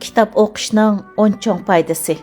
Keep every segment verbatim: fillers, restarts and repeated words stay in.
كىتاب ئوقۇشنىڭ ئون چوڭ پايدىسى.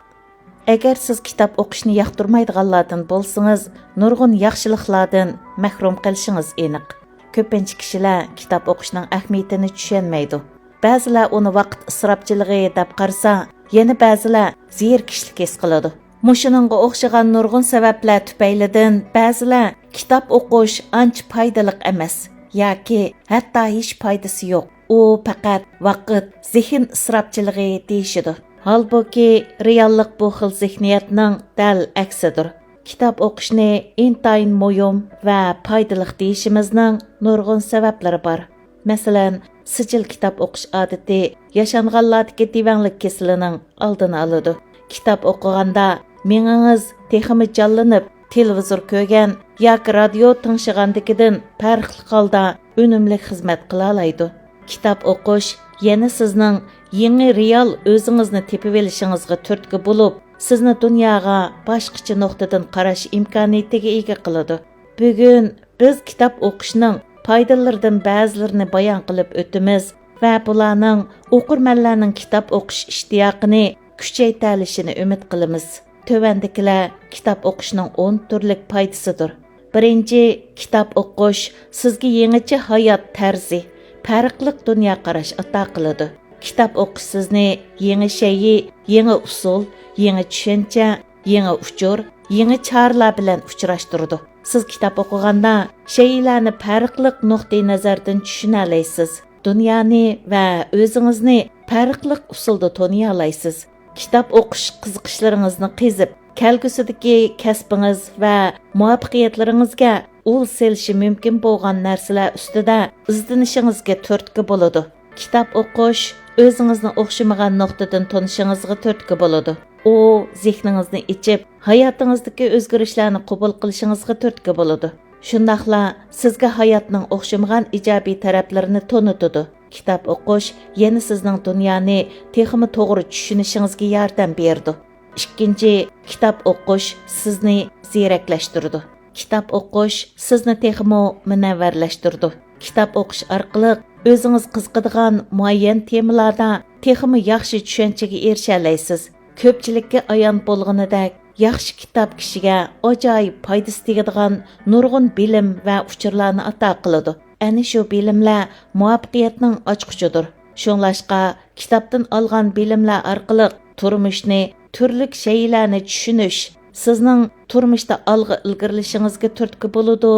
ئەگەر سىز كىتاب ئوقۇشنى ياقتۇرمايدىغانلاردىن بولسىڭىز، نۇرغۇن ياخشىلىقلاردىن مەھرۇم قېلىشىڭىز ئېنىق. كۆپىنچە كىشىلەر كىتاب ئوقۇشنىڭ ئەھمىيىتىنى چۈشەنمەيدۇ. بەزىلەر ئۇنى ۋاقىت ئىسراپچىلىقى دەپ قارىسا، يەنە بەزىلەر زېرىكىشلىك ھېس قىلىدۇ. مۇشۇنىڭغا ئوخشىغان نۇرغۇن سەۋەبلەر تۈپەيلىدىن بەزىلەر كىتاب ئوقۇش ئانچە پايدىلىق ئەمەس ياكى ھەتتا ھېچ پايدىسى يوق، ئۇ پەقەت ۋاقىت، زېھىن ئىسراپچىلىقى دېيىشىدۇ. ھالبۇكى، رېئاللىق بۇ خىل زېھنىيەتنىڭ دەل ئەكسىدۇر. كىتاب ئوقۇشنى ئىنتايىن مۇھىم ۋە پايدىلىق دېيىشىمىزنىڭ نۇرغۇن سەۋەبلىرى بار. مەسىلەن، سىجىل كىتاب ئوقۇش ئادىتى ياشانغانلاردىكى دېۋەڭلىك كېسىلىنىڭ ئالدىنى ئالىدۇ. كىتاب ئوقۇغاندا مېڭىڭىز تېخىمۇ جانلىنىپ، تېلېۋىزور كۆرگەن ياكى رادىيو تىڭشىغاندىكىدىن پەرقلىق ھالدا ئۈنۈملۈك خىزمەت قىلالايدۇ. كىتاب ئوقۇش يەنە سىزنىڭ يېڭى رېئال ئۆزىڭىزنى تېپىۋېلىشىڭىزغا تۈرتكە بولۇپ، سىزنى دۇنياغا باشقىچە نۇقتىدىن قاراش ئىمكانىيىتىگە ئىگە قىلىدۇ. بۈگۈن بىز كىتاب ئوقۇشنىڭ پايدىلىرىدىن بەزىلىرىنى بايان قىلىپ ئۆتىمىز ۋە بۇلارنىڭ ئوقۇرمەنلەرنىڭ كىتاب ئوقۇش ئىشتىياقىنى كۈچەيتەلىشىنى ئۈمىد قىلىمىز. تۆۋەندىكىلەر كىتاب ئوقۇشنىڭ ئون تۈرلۈك پايدىسىدۇر. بىرىنچى، كىتاب ئوقۇش سىزگە يېڭىچە ھايات تەرزى، پەرقلىق دۇنيا قاراش ئاتا قىلىدۇ. كىتاب ئوقۇش سىزنى يېڭى شەيئى، يېڭى ئۇسۇل، يېڭى چۈشەنچە، يېڭى ئۇچۇر، يېڭى چارىلار بىلەن ئۇچراشتۇرىدۇ. سىز كىتاب ئوقۇغاندا شەيئىلەرنى پەرقلىق نۇقتىئى نەزەردىن چۈشىنەلەيسىز. دۇنيانى ۋە ئۆزىڭىزنى پەرقلىق ئۇسۇلدا تونۇيالايسىز. كىتاب ئوقۇش قىزىقىشلىرىڭىزنى قېزىپ، كەلگۈسىدىكى كەسپىڭىز ۋە مۇۋەپپەقىيەتلىرىڭىزگە ئۇل سېلىشى مۇمكىن بولغان نەرسىلەر ئۈستىدە ئىزدىنىشىڭىزگە تۈرتكە بولىدۇ. كىتاب ئوقۇش ئۆزىڭىزنى ئوخشىمىغان نۇقتىدىن تونۇشىڭىزغا تۈرتكە بولىدۇ. ئۇ زېھنىڭىزنى ئېچىپ، ھاياتىڭىزدىكى ئۆزگىرىشلەرنى قوبۇل قىلىشىڭىزغا تۈرتكە بولىدۇ. شۇنداقلا سىزگە ھاياتنىڭ ئوخشىمىغان ئىجابىي تەرەپلىرىنى تونۇتىدۇ. كىتاب ئوقۇش يەنە سىزنىڭ دۇنيانى تېخىمۇ توغرا چۈشىنىشىڭىزگە ياردەم بېرىدۇ. ئىككىنچى، كىتاب ئوقۇش سىزنى زېرەكلەشتۈرىدۇ. كىتاب ئوقۇش سىزنى تېخىمۇ مۇنەۋۋەرلەشتۈرىدۇ. كىتاب ئوقۇش ئارقىلىق ئۆزىڭىز قىزىقىدىغان مۇئەييەن تېمىلاردا تېخىمۇ ياخشى چۈشەنچىگە ئېرىشەلەيسىز. كۆپچىلىككە ئايان بولغىنىدەك، ياخشى كىتاب كىشىگە ئاجايىپ پايدىسى تېگىدىغان نۇرغۇن بىلىم ۋە ئۇچۇرلارنى ئاتا قىلىدۇ. ئەنە شۇ بىلىملەر مۇۋەپپەقىيەتنىڭ ئاچقۇچىدۇر. شۇڭلاشقا، كىتابتىن ئالغان بىلىملەر ئارقىلىق تۇرمۇشنى، تۈرلۈك شەيئىلەرنى چۈشىنىش سىزنىڭ تۇرمۇشتا ئالغا ئىلگىرىلىشىڭىزگە تۈرتكە بولىدۇ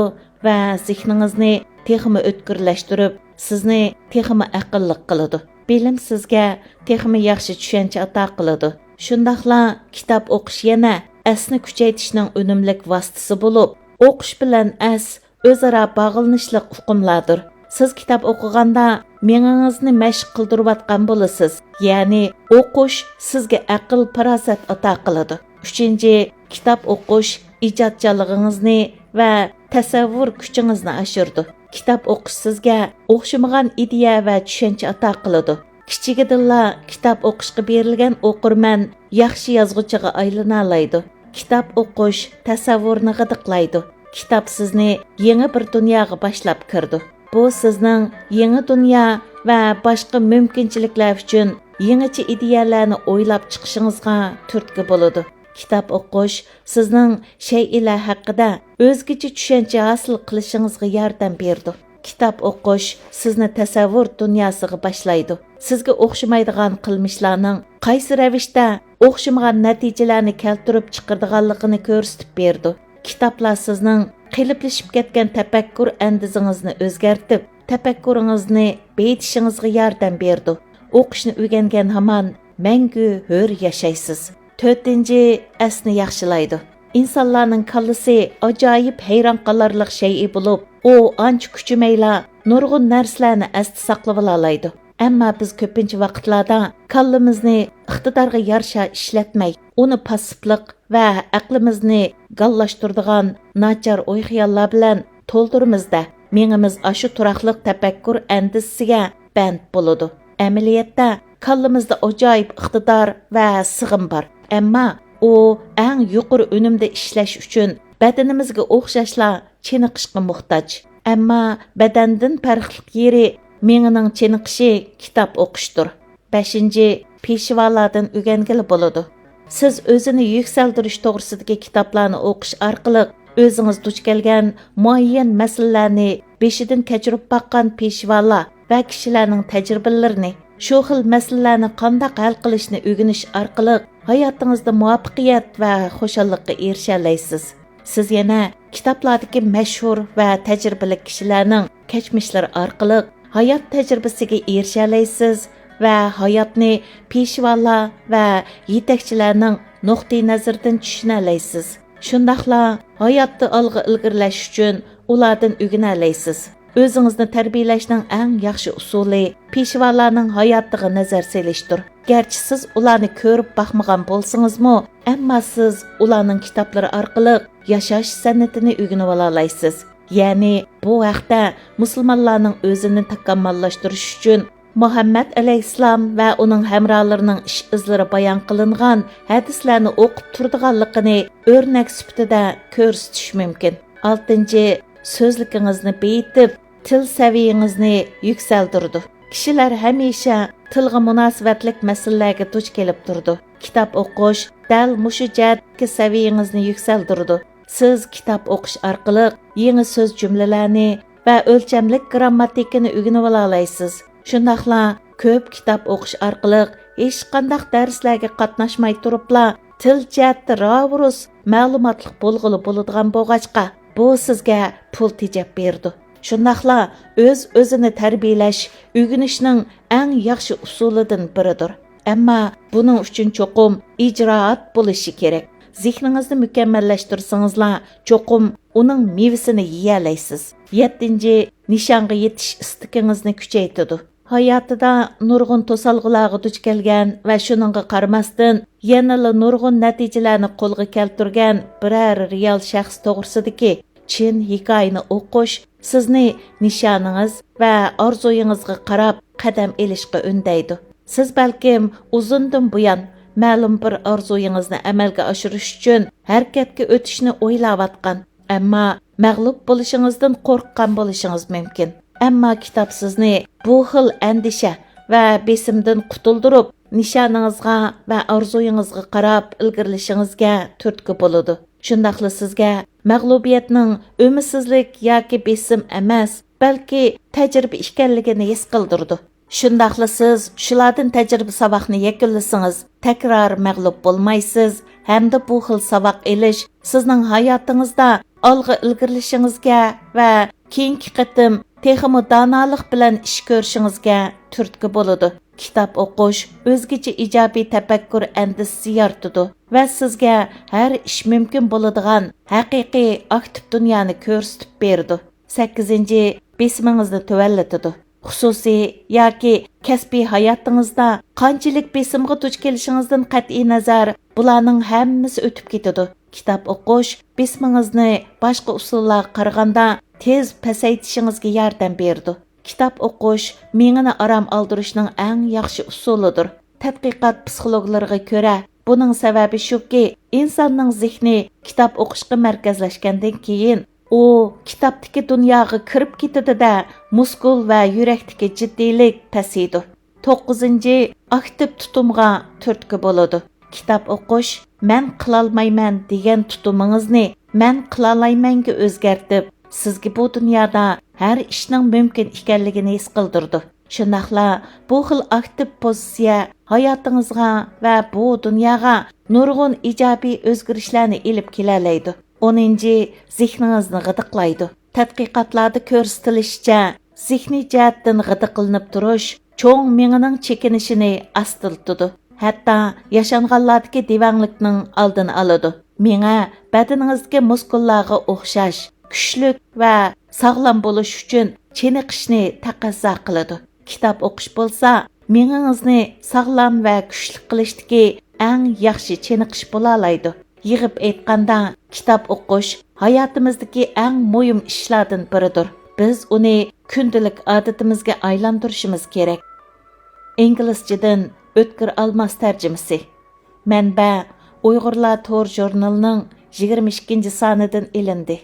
ۋە زېھنىڭىزنى تېخىمۇ ئۆتكۈرلەشتۈرۈپ، سىزنى تېخىمۇ ئەقىللىق قىلىدۇ. بىلىم سىزگە تېخىمۇ ياخشى چۈشەنچە ئاتا قىلىدۇ. شۇنداقلا كىتاب ئوقۇش يەنە ئەسنى كۈچەيتىشنىڭ ئۈنۈملۈك ۋاسىتىسى بولۇپ، ئوقۇش بىلەن ئەس ئۆزئارا باغلىنىشلىق ئۇقۇملاردۇر. سىز كىتاب ئوقۇغاندا مېڭىڭىزنى مەشىق قىلدۇرۇۋاتقان بولىسىز، يەنى ئوقۇش سىزگە ئەقىل-پاراسەت ئاتا قىلىدۇ. ئۈچىنچى، كىتاب ئوقۇش ئىجادچانلىقىڭىزنى ۋە تەسەۋۋۇر كۈچىڭىزنى ئاشۇرىدۇ. كىتاب ئوقۇش سىزگە ئوخشىمىغان ئىدىيە ۋە چۈشەنچە ئاتا قىلىدۇ. كىچىكىدىنلا كىتاب ئوقۇشقا بېرىلگەن ئوقۇرمەن ياخشى يازغۇچىغا ئايلىنالايدۇ. كىتاب ئوقۇش تەسەۋۋۇرنى غىدىقلايدۇ. كىتاب سىزنى يېڭى بىر دۇنياغا باشلاپ كىرىدۇ. بۇ سىزنىڭ يېڭى دۇنيا ۋە باشقا مۇمكىنچىلىكلەر ئۈچۈن يېڭىچە ئىدىيەلەرنى ئويلاپ چىقىشىڭىزغا تۈرتكە بولىدۇ. كىتاب ئوقۇش سىزنىڭ شەيئىلەر ھەققىدە ئۆزگىچە چۈشەنچە ھاسىل قىلىشىڭىزغا ياردەم بېرىدۇ. كىتاب ئوقۇش سىزنى تەسەۋۋۇر دۇنياسىغا باشلايدۇ. سىزگە ئوخشىمايدىغان قىلمىشلارنىڭ قايسى رەۋىشتە ئوخشىمىغان نەتىجىلەرنى كەلتۈرۈپ چىقىرىدىغانلىقىنى كۆرسىتىپ بېرىدۇ. كىتابلار سىزنىڭ قېلىپلىشىپ كەتكەن تەپەككۇر ئەندىزىڭىزنى ئۆزگەرتىپ، تەپەككۇرىڭىزنى بېيىتىشىڭىزغا ياردەم بېرىدۇ. ئوقۇشنى ئۆگەنگەن ھامان مەڭگۈ ھۆر ياشايسىز. تۆتىنچى، ئەسنى ياخشىلايدۇ. ئىنسانلارنىڭ كاللىسى ئاجايىپ ھەيران قالارلىق شەيئى بولۇپ، ئۇ ئانچە كۈچىمەيلا نۇرغۇن نەرسىلەرنى ئەستە ساقلىۋالالايدۇ. ئەمما بىز كۆپىنچە ۋاقىتلاردا كاللىمىزنى ئىقتىدارغا يارىشا ئىشلەتمەي، ئۇنى پاسسىپلىق ۋە ئەقلىمىزنى گاللاشتۇرىدىغان ناچار ئوي-خىياللار بىلەن تولدۇرىمىز-دە، مېڭىمىز ئاشۇ تۇراقلىق تەپەككۇر ئەندىزىسىگە بەند بولىدۇ. ئەمەلىيەتتە، كاللىمىزدا ئاجايىپ ئىقتىدار ۋە سىغىم بار، ئەمما ئۇ ئەڭ يۇقىرى ئۈنۈمدە ئىشلەش ئۈچۈن بەدىنىمىزگە ئوخشاشلا چېنىقىشقا موھتاج. ئەمما بەدەندىن پەرقلىق يېرى، مېڭىنىڭ چېنىقىشى كىتاب ئوقۇشتۇر. بەشىنچى، پېشۋالاردىن ئۆگەنگىلى بولىدۇ. سىز ئۆزىنى يۈكسەلدۈرۈش توغرىسىدىكى كىتابلارنى ئوقۇش ئارقىلىق ئۆزىڭىز دۇچ كەلگەن مۇئەييەن مەسىلىلەرنى بېشىدىن كەچۈرۈپ باققان پېشۋالار ۋە كىشىلەرنىڭ تەجرىبىلىرىنى، شۇ خىل مەسىلىلەرنى قانداق ھەل قىلىشنى ئۆگىنىش ئارقىلىق ھاياتىڭىزدا مۇۋەپپەقىيەت ۋە خۇشاللىققا ئېرىشەلەيسىز. سىز يەنە كىتابلاردىكى مەشھۇر ۋە تەجرىبىلىك كىشىلەرنىڭ كەچمىشلىرى ئارقىلىق ھايات تەجرىبىسىگە ئېرىشەلەيسىز ۋە ھاياتنى پېشۋالار ۋە يېتەكچىلەرنىڭ نۇقتىئىنەزىرىدىن چۈشىنەلەيسىز. شۇنداقلا ھاياتتا ئالغا ئىلگىرىلەش ئۈچۈن ئۇلاردىن ئۆگىنەلەيسىز. ئۆزىڭىزنى تەربىيەلەشنىڭ ئەڭ ياخشى ئۇسۇلى پېشۋالارنىڭ ھاياتىغا نەزەر سېلىشتۇر. گەرچە سىز ئۇلارنى كۆرۈپ باقمىغان بولسىڭىزمۇ، ئەمما سىز ئۇلارنىڭ كىتابلىرى ئارقىلىق ياشاش سەنئىتىنى ئۆگىنىۋالالايسىز. يەنى بۇ ھەقتە مۇسۇلمانلارنىڭ ئۆزىنى تاكامماللاشتۇرۇش ئۈچۈن مۇھەممەد ئەلەيھىسسالام ۋە ئۇنىڭ ھەمراھلىرىنىڭ ئىش ئىزلىرى بايان قىلىنغان ھەدىسلەرنى ئوقۇپ تۇرىدىغانلىقىنى ئۆرنەك سۈپىتىدە كۆرسىتىش مۇمكىن. ئالتىنچى، سۆزلۈكىڭىزنى بېيىتىپ، تىل سەۋىيىڭىزنى يۈكسەلدۈرىدۇ. كىشىلەر ھەمىشە تىلغا مۇناسىۋەتلىك مەسىلىلەرگە دۇچ كېلىپ تۇرىدۇ. كىتاب ئوقۇش دەل مۇشۇ جەھەتتىكى سەۋىيىڭىزنى يۈكسەلدۈرىدۇ. سىز كىتاب ئوقۇش ئارقىلىق يېڭى سۆز جۈملىلەرنى ۋە ئۆلچەملىك گىرامماتىكىنى ئۆگىنىۋالالايسىز. شۇنداقلا كۆپ كىتاب ئوقۇش ئارقىلىق ھېچقانداق دەرسلەرگە قاتناشماي تۇرۇپلا تىل جەھەتتە راۋۇرۇس مەلۇماتلىق بولغىلى بولىدىغان بولغاچقا، بۇ سىزگە پۇل تېجەپ بېرىدۇ. شۇنداقلا ئۆز-ئۆزىنى تەربىيەلەش ئۆگىنىشنىڭ ئەڭ ياخشى ئۇسۇلىدىن بىرىدۇر. ئەمما بۇنىڭ ئۈچۈن چوقۇم ئىجرائات بولۇشى كېرەك. زېھنىڭىزنى مۇكەممەللەشتۈرسىڭىزلا، چوقۇم ئۇنىڭ مېۋىسىنى يېيەلەيسىز. يەتتىنچى، نىشانغا يېتىش ئىستىكىڭىزنى كۈچەيتىدۇ. ھاياتىدا نۇرغۇن توسالغۇلارغا دۇچ كەلگەن ۋە شۇنىڭغا قارىماستىن، يەنىلا نۇرغۇن نەتىجىلەرنى قولغا كەلتۈرگەن بىرەر رېئال شەخس توغرىسىدىكى چىن ھېكايىنى ئوقۇش سىزنى نىشانىڭىز ۋە ئارزۇيىڭىزغا قاراپ قەدەم ئېلىشقا ئۈندەيدۇ. سىز بەلكىم ئۇزۇندىن بۇيان مەلۇم بىر ئارزۇيىڭىزنى ئەمەلگە ئاشۇرۇش ئۈچۈن ھەرىكەتكە ئۆتۈشنى ئويلاۋاتقان، ئەمما مەغلۇپ بولۇشىڭىزدىن قورققان بولۇشىڭىز مۇمكىن. ئەمما كىتاب سىزنى بۇ خىل ئەندىشە ۋە بېسىمدىن قۇتۇلدۇرۇپ، نىشانىڭىزغا ۋە ئارزۇيىڭىزغا قاراپ ئىلگىرىلىشىڭىزگە تۈرتكە بولىدۇ. شۇنداقلا سىزگە مەغلۇبىيەتنىڭ ئۈمىدسىزلىك ياكى بېسىم ئەمەس، بەلكى تەجرىبە ئىكەنلىكىنى ھېس قىلدۇرىدۇ. شۇنداقلا سىز شۇلاردىن تەجرىبە ساۋاقنى يەكۈنلىسىڭىز، تەكرار مەغلۇپ بولمايسىز ھەمدە بۇ خىل ساۋاق ئېلىش سىزنىڭ ھاياتىڭىزدا ئالغا ئىلگىرىلىشىڭىزگە ۋە كېيىنكى قېتىم تېخىمۇ دانالىق بىلەن ئىش كۆرۈشىڭىزگە تۈرتكە بولىدۇ. كىتاب ئوقۇش ئۆزگىچە ئىجابىي تەپەككۇر ئەندىزىسى يارىتىدۇ ۋە سىزگە ھەر ئىش مۇمكىن بولىدىغان ھەقىقىي ئاكتىپ دۇنيانى كۆرسىتىپ بېرىدۇ. سەككىزىنچى، بېسىمىڭىزنى تۆۋەنلىتىدۇ. خۇسۇسىي ياكى كەسپىي ھاياتىڭىزدا قانچىلىك بېسىمغا دۇچ كېلىشىڭىزدىن قەتئىينەزەر، بۇلارنىڭ ھەممىسى ئۆتۈپ كېتىدۇ. كىتاب ئوقۇش بېسىمىڭىزنى باشقا ئۇسۇللارغا قارىغاندا تېز پەسەيتىشىڭىزگە ياردەم بېرىدۇ. كىتاب ئوقۇش مېڭىنى ئارام ئالدۇرۇشنىڭ ئەڭ ياخشى ئۇسۇلىدۇر. تەتقىقات پسىخولوگلىرىغا كۆرە، بۇنىڭ سەۋەبى شۇكى، ئىنساننىڭ زېھنى كىتاب ئوقۇشقا مەركەزلەشكەندىن كېيىن، ئۇ كىتابتىكى دۇنياغا كىرىپ كېتىدۇ-دە، مۇسكۇل ۋە يۈرەكتىكى جىددىيلىك پەسىيىدۇ. توققۇزىنچى، ئاكتىپ تۇتۇمغا تۈرتكە بولىدۇ. كىتاب ئوقۇش، مەن قىلالمايمەن دېگەن تۇتۇمىڭىزنى مەن قىلالايمەنگە ئۆزگەرتىپ، سىزگە بۇ دۇنيادا ھەر ئىشنىڭ مۇمكىن ئىكەنلىكىنى ھېس قىلدۇرىدۇ. شۇنداقلا بۇ خىل ئاكتىپ پوزىتسىيە ھاياتىڭىزغا ۋە بۇ دۇنياغا نۇرغۇن ئىجابىي ئۆزگىرىشلەرنى ئېلىپ كېلەلەيدۇ. ئونىنچى، زېھنىڭىزنى غىدىقلايدۇ. تەتقىقاتلاردا كۆرسىتىلىشىچە، زېھنىي جەھەتتىن غىدىقلىنىپ تۇرۇش چوڭ مېڭىنىڭ چېكىنىشىنى ئاستىلىتىدۇ، ھەتتا ياشانغانلاردىكى دېۋەڭلىكنىڭ ئالدىنى ئالىدۇ. مېڭە بەدىنىڭىزدىكى مۇسكۇللارغا ئوخشاش كۈچلۈك ۋە ساغلام بولۇش ئۈچۈن چېنىقىشنى تەقەززا قىلىدۇ. كىتاب ئوقۇش بولسا مېڭىڭىزنى ساغلام ۋە كۈچلۈك قىلىشتىكى ئەڭ ياخشى چېنىقىش بولالايدۇ. يىغىپ ئېيتقاندا، كىتاب ئوقۇش ھاياتىمىزدىكى ئەڭ مۇھىم ئىشلاردىن بىرىدۇر. بىز ئۇنى كۈندىلىك ئادىتىمىزگە ئايلاندۇرۇشىمىز كېرەك. ئىنگلىزچىدىن ئۆتكۈر ئالماس تەرجىمىسى. مەنبە: ئۇيغۇرلار تور ژۇرنىلىنىڭ يىگىرمە ئىككىنچى سانىدىن ئېلىندى.